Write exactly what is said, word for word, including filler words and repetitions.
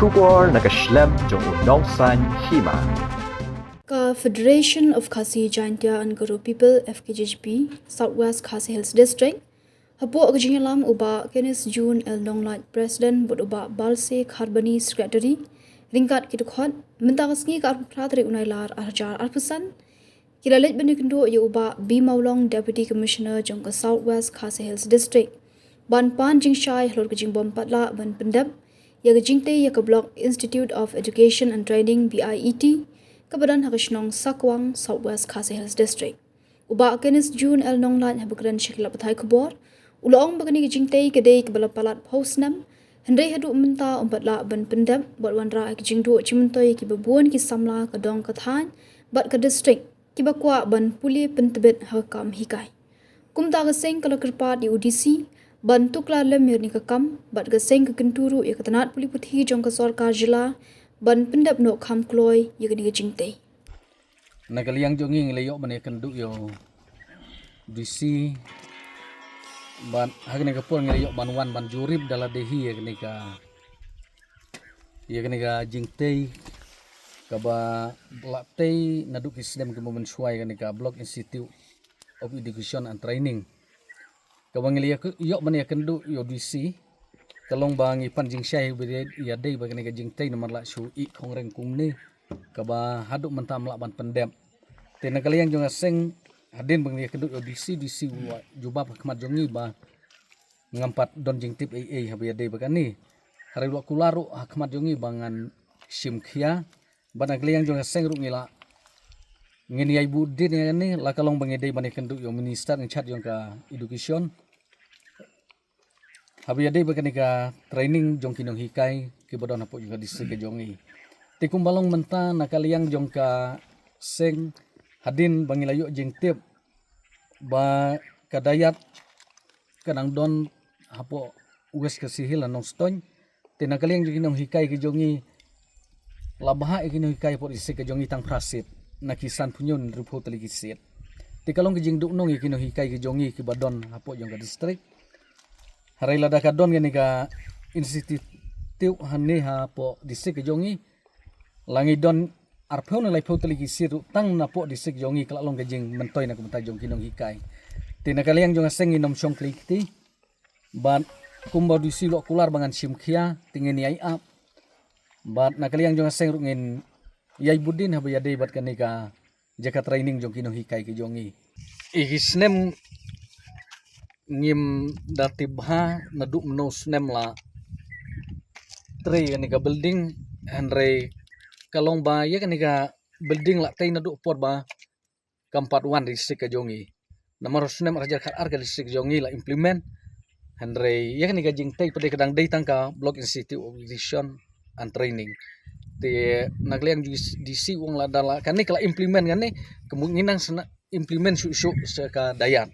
Khubor na ka shlem jong u nongsaiñ hima. Ka Federation of Khasi Jaintia and Garo People, F K J G P, South West Khasi Hills District, hapoh ka jingïalam u Bah Kenneth June L Nonglait, President, bad u Bah Balse Kharbani, Secretary, ryngkat ki dkhot, mynta ka sngi ka arphew phra tarik u Nailar arhajar arphew san, ki la leit ban ïakynduh ïa u Bah B Mawlong, Deputy Commissioner jong ka South West Khasi Hills District, ban pan jingshai halor ka jingbym pat lah ban pyndep ïa ka jingtei ïa ka Block Institute of Education and Training, B I E T, kaba don ha ka shnong Sakwang, South West Khasi Hills District. U Bah Kenneth June L Nonglait, haba kren sha ki lad pathai khubor, u la ong ba kane ka jingtei ka dei kaba la palat phew snem, hynrei haduh mynta ym pat lah ban pyndep, bad wanrah ïa ka jingduh jingmyntoi ïa kiba bun ki samla ka dong ka thaiñ bad ka district kiba kwah ban pule pyntbit ha ka kam hikai. Kumta ka seng ka la kyrpad ïa u D C ban tuklar lem ïa kane ka kam, bad ka seng ka kyntu ruh ïa ka tnat pule puthi jong ka sorkar jylla ban pyndep noh kham kloi ïa kane ka jingtei. Na ka liang jong ngi, ngi la ïoh ban ïakynduh ïa u D C, bad ha kane ka por ngi la ïoh ban wan ban jurip da lade hi ïa kane ka, ïa kane ka jingtei kaba la tei naduh ki snem kiba mynshuwa ïa kane ka Block Institute of Education and Training. Kaba ngi la ïoh ban ïakynduh ïa u D C, ka long ba ngi pan jingshai ba ïa dei ba kane ka jingtei namar la shu ih khong reng kumne, kaba haduh mynta ym lah ban pyndep. Te na ka liang jong ka seng, hadien ba ngi la ïakynduh ïa u D C, D C u la jubab ha khmat jong ngi ba ngam pat don jingtip ei ei haba ïa dei ba kane. Hynrei u la kular ruh ha khmat jong ngi ba ngan shim khia, bad na ka liang jong ka seng ruh ngi la, ngin ïai bud dien ïa kane, la ka long ba ngi dei ban ïakynduh ïa u Minister in charge jong ka Education haba ïa dei ba kane ka training jong ki nonghikai kiba don hapoh jong ka district ka jong ngi. Te kumba long mynta, na ka liang jong ka seng, hadien ba ngi la ïoh jingtip ba ka dayat ka dang don hapoh West Khasi Hills ha Nongstoiñ. Te na ka liang jong ki nonghikai ki jong ngi, la bhah ïa ki nonghikai hapoh district ka jong ngi tang phra sit na ki sanphew hynñiew hynriewphew tylli ki sit. Te ka long ka jingduhnong ïa ki nonghikai ki jong ngi kiba don hapoh jong ka district. Hynrei lada ka don kane ka institute hangne hapoh district ka jong ngi, la ngi don arphew ne laiphew tylli ki sit ruh tang napoh district jong ngi, ka la long ka jingmyntoi na ka bynta jong ki nonghikai. Te na ka liang jong ka seng ngin ym shong khlei kti, bad kumba u D C u la kular ba ngan shim khia, te ngin ïai ap. Bad na ka liang jong ka seng ruh ngin ïai bud dien haba ïa dei bad kane ka jaka training jong ki nonghikai ki jong ngi. Ïa ki snem ngim da tip bha naduh mynno snem la trei kane ka building, hynrei ka long ba ïa kane ka building la tei naduh por ba kam pat wan district ka jong ngi. Namar u snem arhajar khatar ka district jong ngi la implement. Hynrei ïa kane ka jingtei pat ka dang dei tang ka Block Institute of Education and Training. Te na ka liang jong u D C u ong lada la kane ka la implement, kane ka mut ngin nang sa implement shuh shuh sa ka dayat.